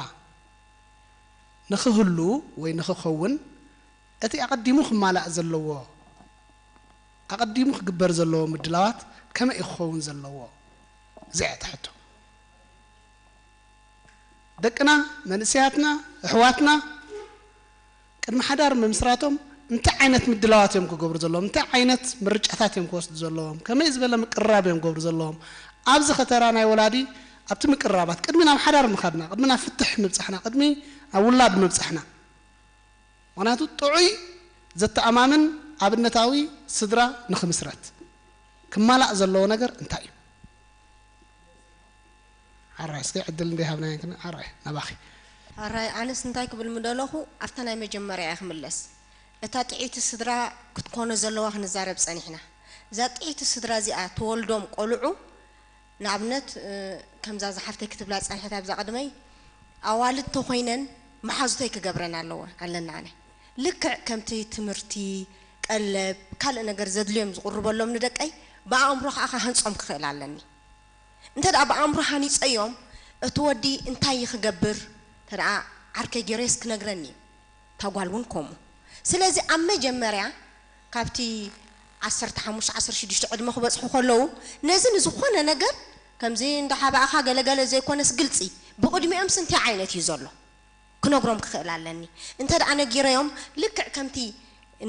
ንኽህሉ ወይ ንኽኸውን እቲ ኣቐዲሙ ክማላእ ዘለዎ፣ ኣቐዲሙ ክግበር ዘለዎ ምድላዋት ከመይ እዩ ክኸውን ዘለዎ? እዚኣ እያ እታ ሕቶ። ደቅና፣ መንእሰያትና፣ ኣሕዋትና ቅድሚ ሓዳር ምምስራቶም እንታይ ዓይነት ምድላዋት እዮም ክገብሩ ዘለዎም? እንታይ ዓይነት ምርጫታት እዮም ክወስዱ ዘለዎም? ከመይ ዝበለ ምቅርራብ እዮም ክገብሩ ዘለዎም? ኣብዚ ኸ ተራ ናይ ወላዲ ኣብቲ ምቅርራባት ቅድሚ ናብ ሓዳር ምኻድና፣ ቅድሚ ናብ ፍትሕ ምብጻሕና፣ ቅድሚ ናብ ውላድ ምብጻሕና። ምኽንያቱ ጥዑይ ዘተኣማምን ኣብነታዊ ስድራ ንኽምስረት ክማላእ ዘለዎ ነገር እንታይ እዩ? ሓራይ እስኪ ዕድል እንደ ሃብናየን ክን ሓራይ ናባኺ። ሓራይ ኣነስ እንታይ ክብል ምደለኹ ኣብታ ናይ መጀመርያ እየ ክምለስ። እታ ጥዕይቲ ስድራ ክትኮኖ ዘለዋ ክንዛረብ ጸኒሕና። እዛ ጥዕይቲ ስድራ እዚኣ ትወልዶም ቆልዑ ንኣብነት እ፣ ከምዛ ዝሓፍተይ ክትብላ ጸንሐት ኣብዛ ቅድመይ ኣዋልድ ተኾይነን መሓዙተይ ክገብረን ኣለወ ኣለና ኣነ ልክዕ ከምቲ ትምህርቲ ቀለብ ካልእ ነገር ዘድልዮም ዝቕርበሎም ንደቀይ ብኣእምሮ ከዓ ክሃንጾም ክኽእል ኣለኒ። እንተ ደኣ ብኣእምሮ ሃኒጸዮም እቲ ወዲ እንታይ እዩ ክገብር እንተ ደኣ ዓርከይ ገይረስ ክነግረኒ እዩ። እታ ጓል እውን ከምኡ። ስለዚ ኣብ መጀመርያ ካብቲ ዓሰርተ ሓሙሽተ ዓሰርተ ሽዱሽተ ዕድመ ክበጽሑ ከለዉ ነዚ ንዝኾነ ነገር ከምዚ እንዳሓባእኻ ገለገለ ዘይኮነስ ግልጺ ብቕድሚኦምስ እንታይ ዓይነት እዩ ዘሎ ክነግሮም ክኽእል ኣለኒ። እንተ ደኣ ነጊረዮም ልክዕ ከምቲ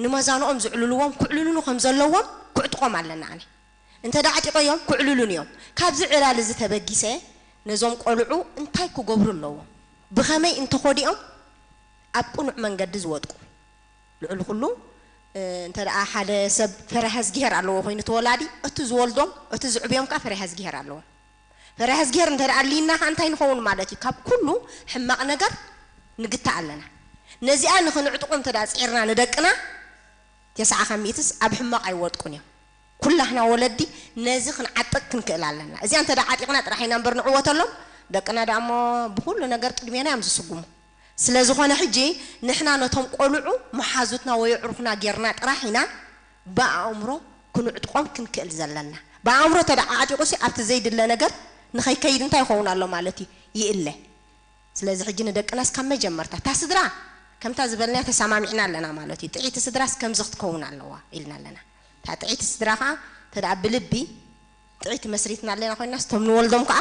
ንመዛንኦም ዝዕልልዎም ክዕልሉኑ ከም ዘለዎም ክዕጥቖም ኣለና ኣነ። እንተ ደኣ ዓጢቐዮም ክዕልሉን እዮም። ካብዚ ዕላል እዚ ተበጊሰ ነዞም ቆልዑ እንታይ ክገብሩ ኣለዎም? ብኸመይ እንተኾዲኦም ኣብ ቅኑዕ መንገዲ ዝወድቁ? ልዕሊ ኩሉ እ፣ እንተ ደኣ ሓደ ሰብ ፈሪሃ እዝግሄር ኣለዎ ኮይኑ እቲ ወላዲ እቲ ዝወልዶም እቲ ዝዕብዮም ከዓ ፈሪሃ እዝግሄር ኣለዎ። ፈሪሃ እዝግሄር እንተ ደኣ ኣልይና ከዓ እንታይ ንኸውን ማለት እዩ? ካብ ኩሉ ሕማቕ ነገር ንግታእ ኣለና። ነዚኣ ንኽንዕጥቖ እንተ ደኣ ጽዒርና ንደቅና ተስዓ ካብ ሚእትስ ኣብ ሕማቕ ኣይወድቁን እዮም። ኩላህና ወለዲ ነዚ ክንዓጥቕ ክንክእል ኣለና። እዚኣ እንተ ደኣ ዓጢቕና ጥራሕ ኢና እምበር ንዕወተሎም። ደቅና ደኣ እሞ ብኹሉ ነገር ቅድሜና እዮም ዝስጉሙ። ስለ ዝኾነ ሕጂ ንሕና ነቶም ቆልዑ መሓዙትና ወይ ኣዕሩኽና ጌርና ጥራሕ ኢና ብኣእምሮ ክንዕጥቆም ክንክእል ዘለና። ብኣእምሮ ተደዓዓጢቑሲ ኣብቲ ዘይድለ ነገር ንኸይከይድ እንታይ ይኸውን ኣሎ ማለት እዩ? ይእለ። ስለዚ ሕጂ ንደቅናስ ካብ መጀመርታ እታ ስድራ ከምታ ዝበልናያ ተሰማሚዕና ኣለና ማለት እዩ። ጥዕይቲ ስድራስ ከምዚ ክትከውን ኣለዋ ኢልና ኣለና። እታ ጥዕይቲ ስድራ ከዓ ተደኣ ብልቢ ጥዕይቲ መስሪትና ኣለና ኮይናስ እቶም ንወልዶም ከዓ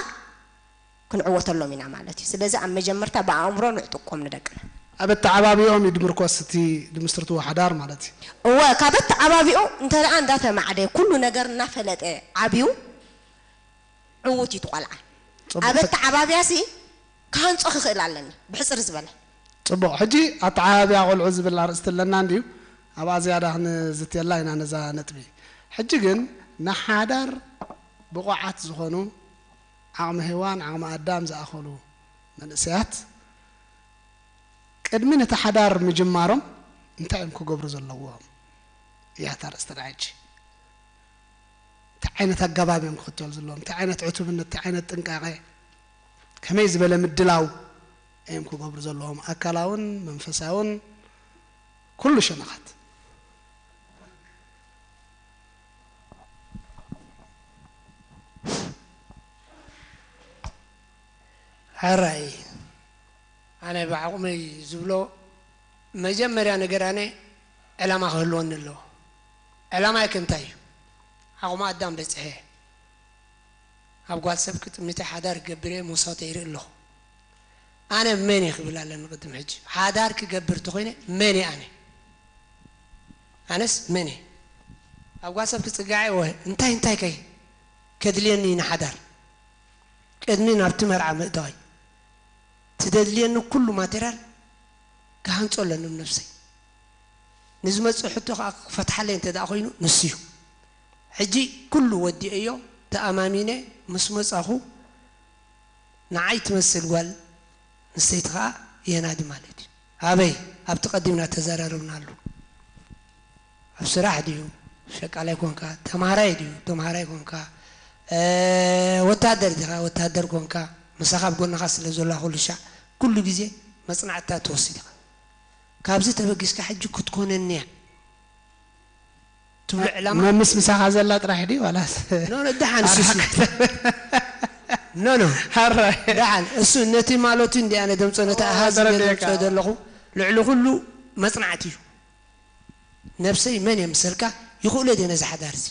ክንዕወተሎም ኢና ማለት እዩ። ስለዚ ኣብ መጀመርታ ብኣእምሮ ንዕጥቆም ንደቅና። ኣብ ኣተዓባቢኦም እዩ ድምርኮስ እቲ ድምስርትዎ ሓዳር ማለት እዩ። እወ፣ ካብ ኣተዓባቢኡ እንተ ደኣ እንዳተማዕደ ኩሉ ነገር እናፈለጠ ዓብዩ ዕዉት እዩ እቲ ቆልዓ። ጽቡቕ። ኣብ ኣተዓባቢያሲ ክሃንጾ ክኽእል ኣለኒ ብሕጽር ዝበለ። ጽቡቕ። ሕጂ ኣተዓባቢያ ቆልዑ ዝብል ኣርእስቲ ኣለና እንድዩ። ኣብኣ ዝያዳ ክንዝትየላ ኢና ነዛ ነጥቢ። ሕጂ ግን ንሓዳር ብቑዓት ዝኾኑ ዓቕሚ ሄዋን ዓቕሚ ኣዳም ዝኣኸሉ መንእሰያት ቅድሚ ነቲ ሓዳር ምጅማሮም እንታይ እዮም ክገብሩ ዘለዎም እያ እታ ርእስትና ሕጂ። እንታይ ዓይነት ኣገባብ እዮም ክኽተሉ ዘለዎም? እንታይ ዓይነት ዕቱብነት፣ እንታይ ዓይነት ጥንቃቐ፣ ከመይ ዝበለ ምድላው እዮም ክገብሩ ዘለዎም? ኣካላውን መንፈሳውን ኩሉ ሸነኻት። ሕራይ ኣነ ብዓቕመይ ዝብሎ መጀመርያ ነገር ኣነ ዕላማ ክህልወኒ ኣለዎ። ዕላማይ ከ እንታይ እዩ? ዓቕሚ ኣዳም በፅሐ ኣብ ጓል ሰብ ክጥምተ ሓዳር ክገብር እየ መሶተ ይርኢ ኣለኹ። ኣነ መን እየ ክብል ኣለኒ ቅድም ሕጂ። ሓዳር ክገብር እንተኾይነ መን እየ ኣነ? ኣነስ መን እየ? ኣብ ጓል ሰብ ክፅጋዕ እየ ወ እንታይ እንታይ ከ ከድልየኒ እዩ ንሓዳር? ቅድሚ ናብቲ መርዓ ምእታወይ ትደድልየኒ ኩሉ ማቴርያል ክሃንፆ ኣለኒ ነብሰይ። ንዝመፅእ ሕቶ ከዓ ክፈትሓለይ እንተ ደኣ ኮይኑ ንሱ እዩ። ሕጂ ኩሉ ወዲኤዮ ተኣማሚነ ምስ መፃኹ ንዓይ ትመስል ጓል ኣንስተይቲ ከዓ የናዲ ማለት እዩ። ኣበይ ኣብቲ ቀዲምና ተዘራረብናሉ ኣብ ስራሕ ድዩ ሸቃላይ ኮንካ ተምሃራይ ድዩ ተምሃራይ ኮንካ ወታደር ዲኻ ወታደር ኮንካ ምሳኻ ኣብ ጎንኻ ስለ ዘሎ ኩሉ ሻዕ ኩሉ ግዜ መፅናዕትታት ትወስድ ኢኻ። ካብዚ ተበጊስካ ሕጂ ክትኮነኒ እያ ትብሎ ዕላማ መምስ ምሳኻ ዘላ ጥራሕ ድዩ ዋላስ ኖ ኖ ደሓን እሱ እሱ ኖ ኖ ሃራይ ደሓን እሱ ነቲ ማለቱ እንዲ ኣነ ደምፆ ነቲ ኣሃዝ እየ ደምፆ ዘለኹ ልዕሊ ኩሉ መፅናዕቲ እዩ ነብሰይ መን እየ ምሰልካ ይኽእሎ ድየ ነዚ ሓዳር እዚ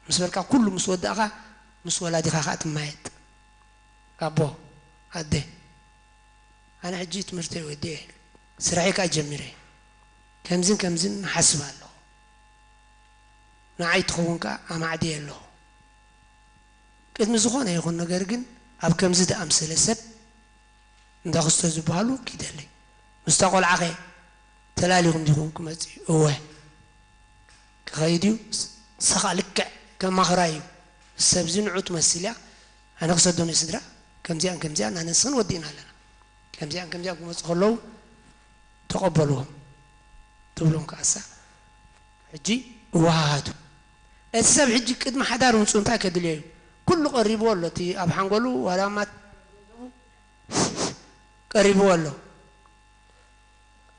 ምስ በልካ ኩሉ ምስ ወዳእኻ ምስ ወላዲኻ ከዓ ትማየጥ ኣቦ ኣደ ኣነ ሕጂ ትምህርተይ ወዲኤ ስራሐይ ከዓ ጀሚረ ከምዝን ከምዝን ንሓስብ ኣለኹ ንዓይ ትኸውን ከዓ ኣማዕድየ ኣለኹ ቅድሚ ዝኾነ ይኹን ነገር ግን ኣብ ከምዚ ዝኣምሰለ ሰብ እንዳ ክስቶ ዝበሃሉ ኪደለይ ምስታ ቆልዓኸ ተላሊኹም ዲኹም ክመፅእ እዩ እወ ክኸይድ እዩ ንስኻ ልክዕ ከማኽራ እዩ ሰብዚ ንዑ ትመስል እያ ኣነ ክሰዶም እየ ስድራ ከምዚኣን ከምዚኣን ኣነ ንስኽን ወዲእና ኣለና ከምዚኣን ከምዚኣን ክመፁ ከለዉ ተቐበልዎም ትብሎም ከኣሳ ሕጂ እወሃሃቱ እቲ ሰብ ሕጂ ቅድሚ ሓዳር ምፁ እንታይ ከድልዮ እዩ ኩሉ ቀሪብዎ ኣሎ እቲ ኣብ ሓንጎሉ ዋላ ማት ቀሪብዎ ኣሎ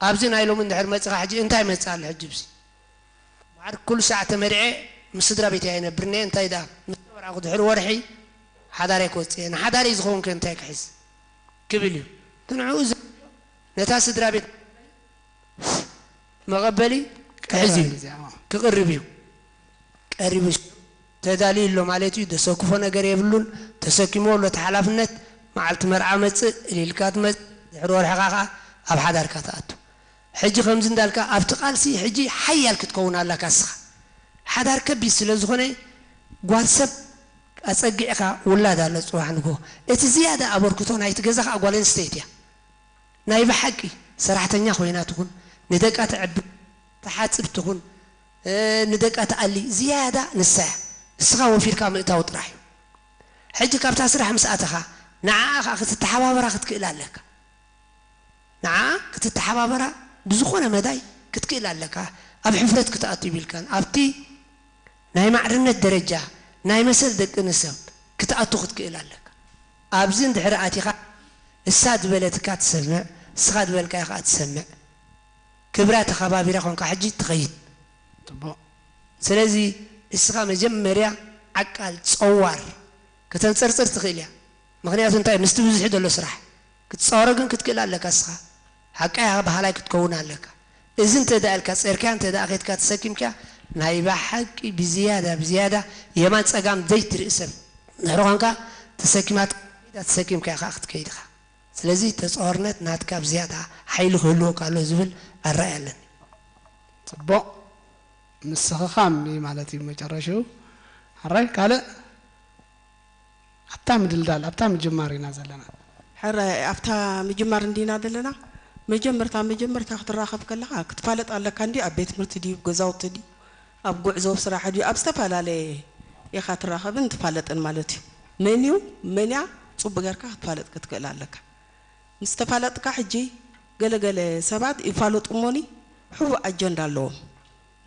ኣብዚ ናይ ሎሚ እንድሕር መፂኻ ሕጂ እንታይ መፅእ ኣሎ ሕጂ ብዚ ባዕር ኩሉ ሳዕ ተመሪዐ ምስ ስድራ ቤት እየ ነብርነ እንታይ ደኣ ምስ ተመርዓኹ ድሕሪ ወርሒ ሓዳረይ ክወፅእ እየ ንሓዳረይ ዝኸውን ከ እንታይ ክሕዝ ክብል እዩ ትንዕኡ ነታ ስድራ ቤት መቐበሊ ክሕዝ እዩ ክቕርብ እዩ ቀሪቡ ተዳልዩ ኣሎ ማለት እዩ። ዘሰክፎ ነገር የብሉን። ተሰኪምዎ ኣሎ እቲ ሓላፍነት። መዓልቲ መርዓ መጽእ፣ እልልካ ትመጽእ፣ ድሕሪ ወርሒ ከኣ ኣብ ሓዳርካ ትኣቱ። ሕጂ ከምዚ እንዳልካ ኣብቲ ቃልሲ ሕጂ ሓያል ክትከውን ኣላካ እስኻ። ሓዳር ከቢድ ስለ ዝኾነ ጓል ሰብ ኣጸጊዕካ ውላድ ኣሎ ጽባሕ ንግሆ። እቲ ዝያዳ ኣበርክቶ ናይቲ ገዛ ከኣ ጓል ኣንስተይቲ እያ። ናይ ብሓቂ ሰራሕተኛ ኮይና ትኹን፣ ንደቃ ተዕቢ፣ ትሓጽብ ትኹን፣ ንደቃ ትኣሊ ዝያዳ ንሳ እያ። እስኻ ወፊርካ ምእታው ጥራሕ እዩ። ሕጂ ካብታ ስራሕ ምስ ኣተኻ ንዓኣ ኸኣ ክትተሓባበራ ክትክእል ኣለካ። ንዓኣ ክትተሓባበራ ብዝኾነ መዳይ ክትክእል ኣለካ። ኣብ ሕፍረት ክትኣቱ ይብልካን ኣብቲ ናይ ማዕርነት ደረጃ ናይ መሰል ደቂ ኣንስትዮ ክትኣቱ ክትክእል ኣለካ። ኣብዚ እንድሕር ኣቲኻ እሳ ዝበለትካ ትሰምዕ፣ እስኻ ዝበልካዮ ከዓ ትሰምዕ። ክብራ ተኸባቢራ ኮንካ ሕጂ ትኸይድ። ፅቡቕ። ስለዚ እስኻ መጀመርያ ዓቃል ፀዋር ከተንፀርፅር ትኽእል እያ። ምኽንያቱ እንታይ ምስቲ ብዙሒ ዘሎ ስራሕ ክትፃወሮ ግን ክትክእል ኣለካ። እስኻ ሓቃያ ባህላይ ክትከውን ኣለካ። እዚ እንተ ደኣ ኢልካ ጸርክያ እንተ ደኣ ኬድካ ተሰኪምክያ ናይ ብሓቂ ብዝያዳ ብዝያዳ የማን ጸጋም ዘይትርኢ ሰብ ድሕሪ ኾንካ ተሰኪማት ተሰኪምካ ኢኻ ክትከይድ ኢኻ። ስለዚ ተጻዋርነት ናትካ ብዝያዳ ሓይሊ ክህልወካ ኣሎ ዝብል ኣረኣእያ ኣለኒ። ፅቡቕ ምስኽኻም እዩ ማለት እዩ መጨረሽኡ። ሕራይ ካልእ ኣብታ ምድልዳል ኣብታ ምጅማር ኢና ዘለና። ሕራይ ኣብታ ምጅማር እንዲና ዘለና። መጀመርታ መጀመርታ ክትራኸብ ከለኻ ክትፋለጥ ኣለካ እንዲ ኣብ ቤት ትምህርቲ ድዩ ገዛውቲ ድዩ ኣብ ጉዕዞ ስራሕ ድዩ ኣብ ዝተፈላለየ ኢኻ ትራኸብን ትፋለጥን ማለት እዩ። መን እዩ መን እያ ፅቡቅ ጌርካ ክትፋለጥ ክትክእል ኣለካ። ምስ ተፋለጥካ ሕጂ ገለገለ ሰባት ይፋለጡ እሞኒ ሕቡእ ኣጀንዳ ኣለዎም።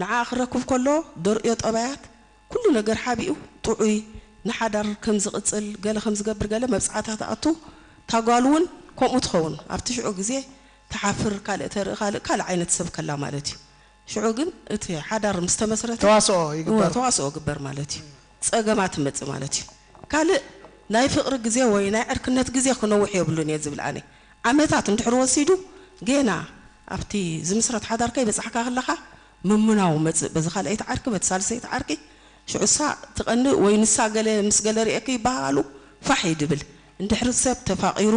ንዓኣ ክረክብ ከሎ ደርእዮ ጠባያት ኩሉ ነገር ሓቢኡ ጥዑይ ንሓዳር ከም ዝቕጽል ገለ ከም ዝገብር ገለ መብጽዓታት ኣቱ ታጓል እውን ከምኡ ትኸውን ኣብቲ ሽዑ ግዜ ትሓፍር ካልእ ተርኢ ካልእ ካልእ ዓይነት ሰብ ከላ ማለት እዩ። ሽዑ ግን እቲ ሓዳር ምስ ተመስረተ ተዋስኦ ይግበር። እወ፣ ተዋስኦ ግበር ማለት እዩ። ጸገማ ትመጽእ ማለት እዩ። ካልእ ናይ ፍቕሪ ግዜ ወይ ናይ ዕርክነት ግዜ ክነውሕ የብሉን እየ ዝብል ኣነ። ዓመታት እንድሕር ወሲዱ ጌና ኣብቲ ዝምስረት ሓዳር ከይበጻሕካ ከለኻ ምምናው መጽእ በዚ ካልኣይቲ ዓርኪ በቲ ሳልሰይቲ ዓርኪ ሽዑ እሳ ትቐንእ ወይ ንሳ ገለ ምስ ገለ ርእየኪ ይበሃሃሉ ፋሕ እዩ ድብል። እንድሕሪ ሰብ ተፋቒሩ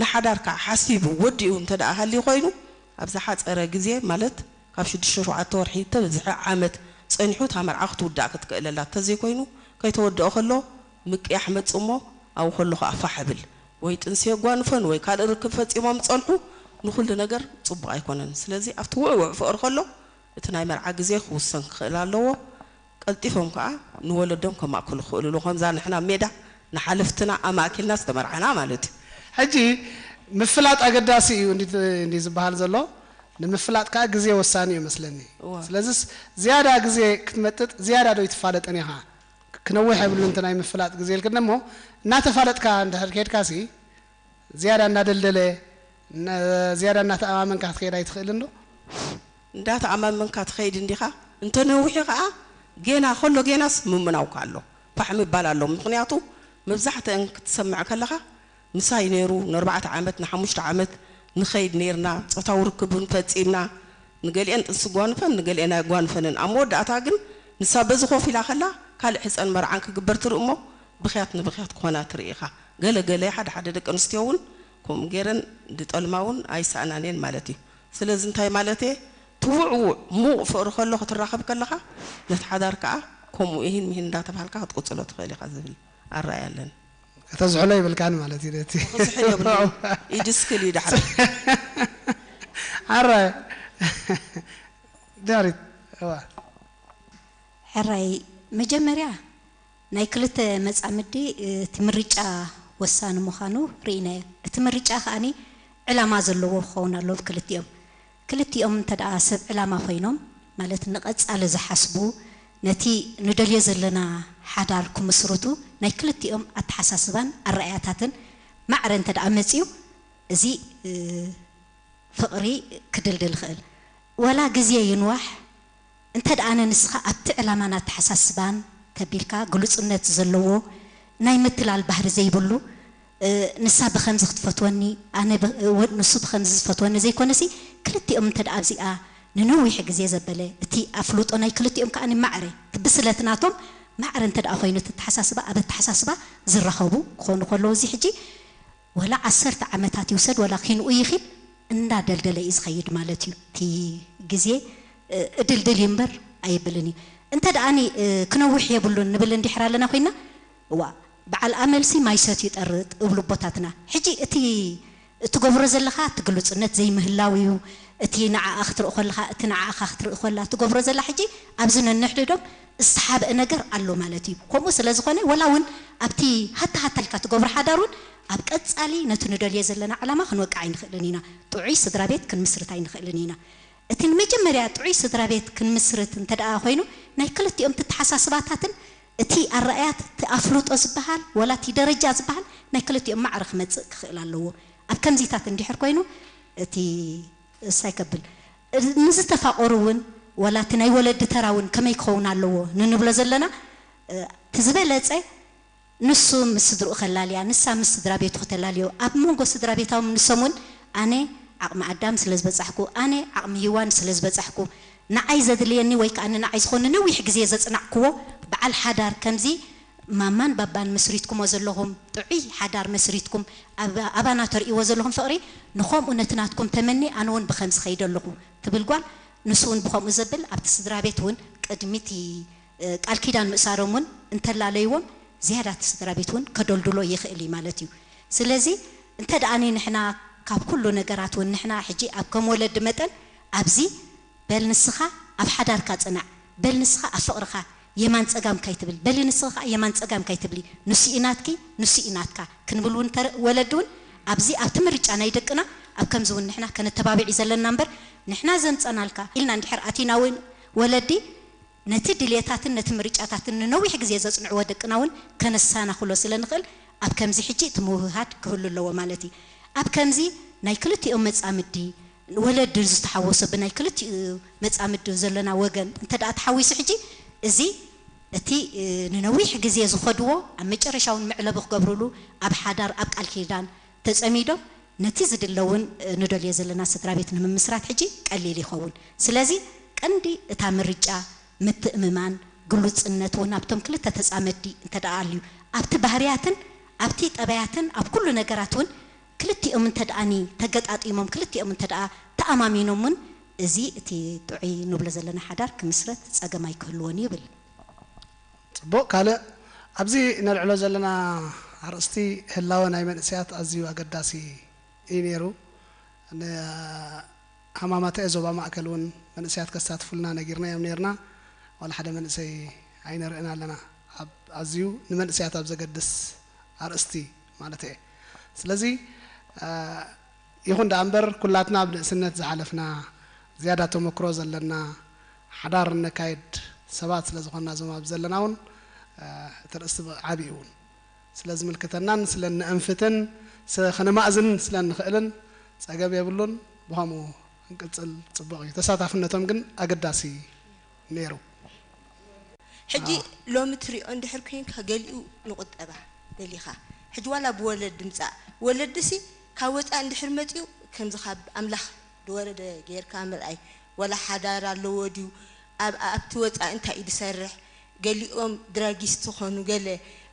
ንሓዳር ከዓ ሓሲቡ ወዲኡ እንተ ደኣ ሃልዩ ኮይኑ ኣብ ዝሓጸረ ግዜ ማለት ካብ ሽዱሽተ ሸውዓተ ወርሒ ተበዝሐ ዓመት ጸኒሑ እታ መርዓ ክትውዳእ ክትክእለላ ተዘይኮይኑ ከይተወደኦ ከሎ ምቅያሕ መጽእ እሞ ኣብኡ ከሎ ከዓ ፋሕ እብል ወይ ጥንሲ የጓንፈን ወይ ካልእ ርክብ ፈጺሞም ጸንሑ ንኹሉ ነገር ጽቡቕ ኣይኮነን። ስለዚ ኣብቲ ውዕውዕ ፍቕሪ ከሎ እቲ ናይ መርዓ ግዜ ክውሰን ክኽእል ኣለዎ። ቀልጢፎም ከዓ ንወለዶም ከማእክሉ ክኽእልሉ ከምዛ ንሕና ሜዳ ንሓለፍትና ኣማእኪልና ዝተመርዓና ማለት እዩ። ሕጂ ምፍላጥ ኣገዳሲ እዩ እንዲ ዝበሃል ዘሎ ንምፍላጥ ከዓ ግዜ ወሳኒ እዩ መስለኒ። ስለዚስ ዝያዳ ግዜ ክትመጥጥ ዝያዳ ዶ ይትፋለጥን ኢኻ? ክነውሕ የብሉ እንተ ናይ ምፍላጥ ግዜ ኢልክን እሞ እናተፋለጥካ እንድሕር ከድካ ሲ ዝያዳ እናደልደለ ዝያዳ እናተኣማመንካ ክትከይድ ኣይትኽእልን ዶ? እንዳተኣማመንካ ትኸይድ እንዲኻ እንተነዊሑ ከዓ ጌና ከሎ ጌናስ ምምናውካ ኣሎ ፋሕ ምባል ኣሎ ምክንያቱ መብዛሕትአን ክትሰምዕ ከለኻ ምሳይ ነይሩ ንኣርባዕተ ዓመት ንሓሙሽተ ዓመት ንኸይድ ነይርና ፆታዊ ርክብ እውን ፈፂምና ንገሊአን ጥንሲ ጓንፈን ንገሊአን ኣይጓንፈንን ኣብ መወዳእታ ግን ንሳ በዚ ኮፍ ኢላ ከላ ካልእ ሕፀን መርዓን ክግበር ትርኢ እሞ ብኽያት ንብኽያት ክኾና ትርኢ ኢኻ ገለ ገለ ሓደ ሓደ ደቂ ኣንስትዮ እውን ከምኡ ገይረን ድጠልማ እውን ኣይሰኣናን እየን ማለት እዩ ስለዚ እንታይ ማለት እየ ትውዕውዕ ሙቕ ፍቕሪ ከሎ ክትራኸብ ከለኻ ነቲ ሓዳር ከዓ ከምኡ ኢሂን ምሂን እንዳተባሃልካ ክትቅፅሎ ትኽእል ኢኻ ዝብል ኣረኣያ ኣለኒ ከተዝሕሎ ይብልካን ማለት እዩ ነቲ ክዝሕል የብሉ ይድስክል እዩ ዳሕር ኣረ ድሕሪት እዋ ሕራይ መጀመርያ ናይ ክልተ መጻምዲ እቲ ምርጫ ወሳኒ ምዃኑ ርኢናዮ። እቲ ምርጫ ከኣኒ ዕላማ ዘለዎ ክኸውን ኣለዎ ክልቲኦም። ክልቲኦም እንተ ደኣ ሰብ ዕላማ ኮይኖም ማለት ንቐጻሊ ዝሓስቡ ነቲ ንደልዮ ዘለና ሓዳር ክምስርቱ ናይ ክልቲኦም ኣተሓሳስባን ኣረኣያታትን ማዕረ እንተ ደኣ መጺኡ እዚ ፍቕሪ ክድልድል ይኽእል። ዋላ ግዜ ይንዋሕ እንተ ደኣ ኣነ ንስኻ ኣብቲ ዕላማን ኣተሓሳስባን ተቢልካ ግሉጽነት ዘለዎ ናይ ምትላል ባህሪ ዘይብሉ ንሳ ብኸምዚ ክትፈትወኒ ኣነ ንሱ ብኸምዚ ዝፈትወኒ ዘይኮነሲ ክልቲኦም እንተ ደኣ ኣብዚኣ ንነዊሕ ግዜ ዘበለ እቲ ኣፍልጦ ናይ ክልቲኦም ከኣ ማዕረ እቲ ብስለት ናቶም ማዕረ እንተ ደኣ ኮይኑ እቲ ኣተሓሳስባ ኣብ ኣተሓሳስባ ዝራኸቡ ክኾኑ ከለዉ እዚ ሕጂ ወላ ዓሰርተ ዓመታት ይውሰድ ወላ ኪንኡ ይኺድ እንዳደልደለ እዩ ዝኸይድ ማለት እዩ። እቲ ግዜ እድልድል እዩ እምበር ኣየብልን እዩ። እንተ ደኣኒ ክነውሕ የብሉን ንብል እንዲሕር ኣለና ኮይና እዋ በዓል ኣመልሲ ማይ ሰትዩ ጠርጥ እብሉ ኣቦታትና። ሕጂ እቲ እትገብሮ ዘለኻ እቲ ግሉጽነት ዘይምህላው እዩ። እቲ ንዓኣ ክትርኢ ከለኻ እቲ ንዓኻ ክትርኢ ከላ ትገብሮ ዘላ ሕጂ ኣብዚ ነንሕድሕዶም ዝተሓብአ ነገር ኣሎ ማለት እዩ። ከምኡ ስለ ዝኾነ ወላ እውን ኣብቲ ሃታ ሃታ ኢልካ ትገብሮ ሓዳር እውን ኣብ ቀጻሊ ነቲ ንደልዮ ዘለና ዕላማ ክንወቅዕ ኣይንኽእልን ኢና። ጥዑይ ስድራ ቤት ክንምስርት ኣይንኽእልን ኢና። እቲ ንመጀመርያ ጥዑይ ስድራ ቤት ክንምስርት እንተ ደኣ ኮይኑ፣ ናይ ክልቲኦም ተተሓሳስባታትን እቲ ኣረኣያት፣ እቲ ኣፍልጦ ዝበሃል፣ ወላ እቲ ደረጃ ዝበሃል ናይ ክልቲኦም ማዕረ ክመጽእ ክኽእል ኣለዎ። ኣብ ከምዚታት እንድሕር ኮይኑ፣ እቲ እሳይ ከብል፣ ንዝተፋቐሩ እውን፣ ወላ እቲ ናይ ወለዲ ተራ እውን ከመይ ክኸውን ኣለዎ ንንብሎ ዘለና፣ እቲ ዝበለጸ ንሱ ምስ ስድርኡ ከላልያ፣ ንሳ ምስ ስድራ ቤቱ ከተላልዮ፣ ኣብ መንጎ ስድራ ቤታዎም ንሶም እውን ኣነ ዓቕሚ ኣዳም ስለ ዝበጻሕኩ፣ ኣነ ዓቕሚ ሂዋን ስለ ዝበጻሕኩ፣ ንዓይ ዘድልየኒ ወይ ከኣ ንዓይ ዝኾነ ነዊሕ ግዜ ዘጽናዕክዎ በዓል ሓዳር ከምዚ ማማን ባባን መስሪትኩሞ ዘለኹም ጥዑይ ሓዳር መስሪትኩም ኣብ ኣባና ተርእይዎ ዘለኹም ፍቕሪ ንኸምኡ ነቲ ናትኩም ተመኒ ኣነ እውን ብኸምዚ ኸይደ ኣለኹ ትብል ጓል ንሱ እውን ብኸምኡ ዘብል ኣብቲ ስድራ ቤት እውን ቅድሚ እቲ ቃል ኪዳን ምእሳሮም እውን እንተላለይዎም ዝያዳ እቲ ስድራ ቤት እውን ከደልድሎ ይኽእል እዩ ማለት እዩ። ስለዚ እንተ ደኣ ንሕና ካብ ኩሉ ነገራት እውን ንሕና ሕጂ ኣብ ከም ወለዲ መጠን ኣብዚ በል ንስኻ ኣብ ሓዳርካ ጽናዕ፣ በል ንስኻ ኣብ ፍቕርኻ የማን ጸጋም ካይትብል፣ በሊ ንስኻ ከኣ የማን ጸጋም ካይትብሊ፣ ንሱ እዩ ናትኪ፣ ንሱ እዩ ናትካ ክንብል እውን ወለዲ እውን ኣብዚ ኣብቲ ምርጫ ናይ ደቅና ኣብ ከምዚ እውን ንሕና ከነተባብዕ እዩ ዘለና እምበር ንሕና ዘምጸናልካ ኢልና እንድሕር ኣቲና እውን ወለዲ ነቲ ድልየታትን ነቲ ምርጫታትን ንነዊሕ ግዜ ዘጽንዕዎ ደቅና እውን ከነሰናኽሎ ስለ ንኽእል ኣብ ከምዚ ሕጂ እቲ ምውህሃድ ክህሉ ኣለዎ ማለት እዩ። ኣብ ከምዚ ናይ ክልቲኦም መጻምዲ ወለዲ ዝተሓወሶ ብናይ ክልቲኡ መጻምዲ ዘለና ወገን እንተ ደኣ ተሓዊሱ ሕጂ እዚ እቲ ንነዊሕ ግዜ ዝኸድዎ ኣብ መጨረሻ እውን መዕለቢ ክገብርሉ ኣብ ሓዳር ኣብ ቃል ኪዳን ተጸሚዶም ነቲ ዝድለ እውን ንደልዮ ዘለና ስድራ ቤት ንምምስራት ሕጂ ቀሊል ይኸውን። ስለዚ ቀንዲ እታ ምርጫ ምትእምማን፣ ግሉጽነት እውን ኣብቶም ክልተ ተጻመድቲ እንተ ደኣ ኣልዩ ኣብቲ ባህርያትን ኣብቲ ጠባያትን ኣብ ኩሉ ነገራት እውን ክልቲኦም እንተ ደኣ ተገጣጢሞም ክልቲኦም እንተ ደኣ ተኣማሚኖም እውን እዚ እቲ ጥዑይ ንብሎ ዘለና ሓዳር ክምስረት ጸገም ኣይክህልዎን ይብል። ጽቡቕ። ካልእ ኣብዚ ነልዕሎ ዘለና ኣርእስቲ ህላወ ናይ መንእሰያት ኣዝዩ ኣገዳሲ እዩ ነይሩ። ንሃማማተ ዞባ ማእከል እውን መንእሰያት ከሳትፉልና ነጊርናዮም ነርና። ዋላ ሓደ መንእሰይ ኣይነርእን ኣለና። ኣብ ኣዝዩ ንመንእሰያት ኣብ ዘገድስ ኣርእስቲ ማለት እየ። ስለዚ ይኹን ደኣ እምበር ኩላትና ኣብ ንእስነት ዝሓለፍና ዝያዳ ተመክሮ ዘለና ሓዳር እነካይድ ሰባት ስለ ዝኾንና እዞም ኣብዚ ዘለና እውን እቲ ርእስቲ ዓብዪ እውን ስለ ዝምልከተናን ስለ እነእንፍትን ከነማእዝን ስለ እንኽእልን ጸገም የብሉን። ብኸምኡ ክንቅጽል ጽቡቕ እዩ። ተሳታፍነቶም ግን ኣገዳሲ ነይሩ። ሕጂ ሎሚ ትሪኦ እንድሕር ኮይንካ ገሊኡ ንቁጠባ ደሊኻ ሕጂ ዋላ ብወለድ ድምፃእ ወለድሲ ካብ ወፃእ እንድሕር መፂኡ ከምዚ ካብ ኣምላኽ ዝወረደ ጌርካ ምርኣይ ዋላ ሓዳር ኣለዎ ድዩ ኣብቲ ወፃኢ እንታይ እዩ ዝሰርሕ ገሊኦም ድራጊስት ዝኾኑ ገለ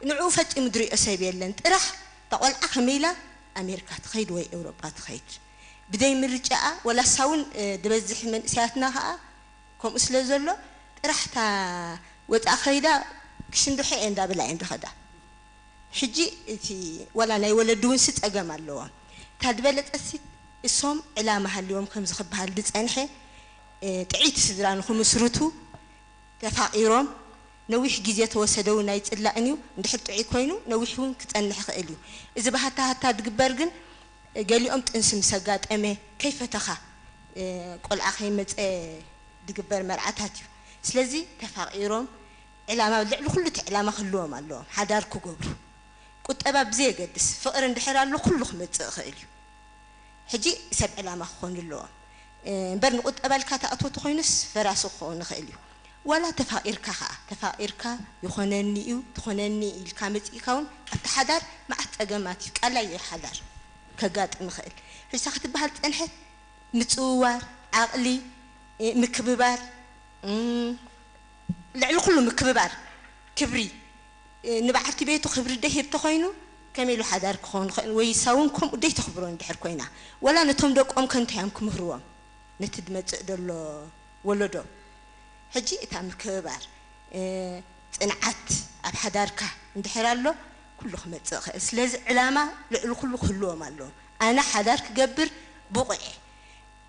ንዕኡ ፈፂሙ ዝሪኦ ሰብ የለን ጥራሕ እታ ቆልዓ ከመይ ኢላ ኣሜሪካ ትኸይድ ወይ ኤውሮጳ ትኸይድ ብደይ ምርጫኣ ዋላ እሳ እውን ዝበዝሕ መንእሰያትና ከዓ ከምኡ ስለ ዘሎ ጥራሕ እታ ወፃእ ከይዳ ክሽንዱሐ እየ እንዳበላ እየን ዝኸዳ ሕጂ እቲ ዋላ ናይ ወለዲ እውን ሲ ፀገም ኣለዎም እታ ዝበለፀት ሲ እሶም ዕላማ ሃልዎም ከምዚ ክበሃል ዝፀንሐ ጥዕይቲ ስድራ ንክምስርቱ ተፋቒሮም ነዊሕ ግዜ ተወሰደ እውን ኣይፅላእን እዩ እንድሕር ጥዑይ ኮይኑ ነዊሕ እውን ክፀንሕ ይኽእል እዩ እዚ ብሃታ ሃታ ዝግበር ግን ገሊኦም ጥንሲ ምስ ኣጋጠመ ከይፈተኻ ቆልዓ ከይመፀ ዝግበር መርዓታት እዩ ስለዚ ተፋቒሮም ዕላማ ልዕሊ ኩሉ እቲ ዕላማ ክህልዎም ኣለዎም ሓዳር ክገብሩ ቁጠባ ብዘየገድስ ፍቕሪ እንድሕር ኣሎ ኩሉ ክመፅእ ይኽእል እዩ ሕጂ ሰብ ዕላማ ክኾኑ ኣለዎም እምበር ንቁጠባ ኢልካ ተኣትዎ ተኾይኑስ ፈራሲ ክኸውን ይኽእል እዩ ዋላ ተፋቒርካ ኸዓ ተፋቒርካ ይኾነኒ እዩ ትኾነኒ ኢልካ መፂእካ እውን ኣብቲ ሓዳር መዓት ፀገማት እዩ ቃላይ እዩ ሓዳር ከጋጥም ይኽእል ሕጂ ክትበሃል ፀንሐት ምፅውዋር ዓቕሊ ምክብባር ልዕሊ ኩሉ ምክብባር ክብሪ ንበዓልቲ ቤቱ ክብሪ ደይህብ ተኾይኑ ከመይ ኢሉ ሓዳር ክኸውን ይኽእል ወይ እሳ እውን ከምኡ ደይተኽብሮ እንድሕር ኮይና ዋላ ነቶም ደቆም ከ እንታይ እዮም ክምህርዎም ነቲ ዝመፅእ ዘሎ ወለዶ ሕጂ እታ ምክብባር ፅንዓት ኣብ ሓዳርካ እንድሕር ኣሎ ኩሉ ክመፅእ ይኽእል ስለዚ ዕላማ ልዕሊ ኩሉ ክህልዎም ኣለዎም ኣነ ሓዳር ክገብር ብቑዕ እየ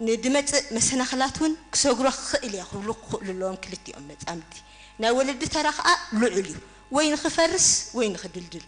ንድመፅእ መሰናኽላት እውን ክሰግሮ ክኽእል እየ ክብሉ ክኽእሉ ኣለዎም ክልቲኦም መፃምድቲ ናይ ወለዲ ተራ ከዓ ልዑል እዩ ወይ ንኽፈርስ ወይ ንኽድልድል